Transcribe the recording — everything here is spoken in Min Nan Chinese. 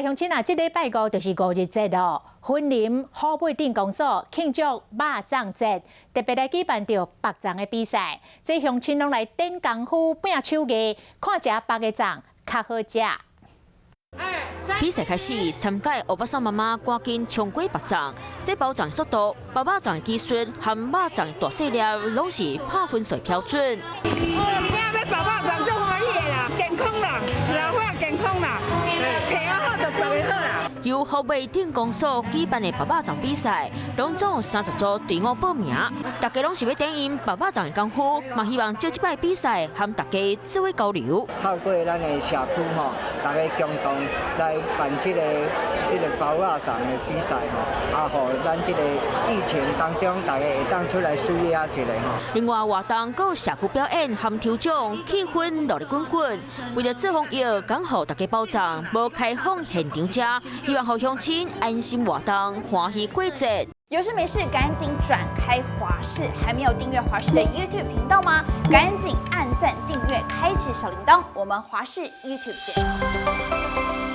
來鄉親啊，這禮拜五就是五日節咯。雲林虎尾鎮公所慶祝肉粽節，特別來舉辦著縛粽的比賽。這鄉親攏來展功夫、拼手藝，看誰縛的粽較好食。比賽開始，參賽歐巴桑媽媽趕緊衝過縛粽，這包粽速度、包肉粽的技術和肉粽的大細粒，攏是拍分數標準。哦，今仔欲包肉粽足歡喜的啦，健康啦，老歲仔健康啦，體好就縛會好啦。由虎尾鎮公所舉辦的縛肉粽比賽，攏總有30組隊伍報名，大家攏是欲展現縛肉粽的功夫，嘛希望藉這擺比賽和大家做伙交流。透過咱的社區吼，大家共同來辦這個包肉粽的比賽吼，啊，予咱這個疫情當中，大家會當出來舒壓一下吼。另外活動閣有社區表演和抽獎，氣氛熱熱滾滾。為著做防疫，剛好大家包粽，無開放現場食，希望予鄉親安心活動，歡喜過節。有事沒事趕緊轉開華視，還沒有訂閱華視的 YouTube 頻道嗎？趕緊按讚訂閱，開啟小鈴鐺。我們華視 YouTube 見。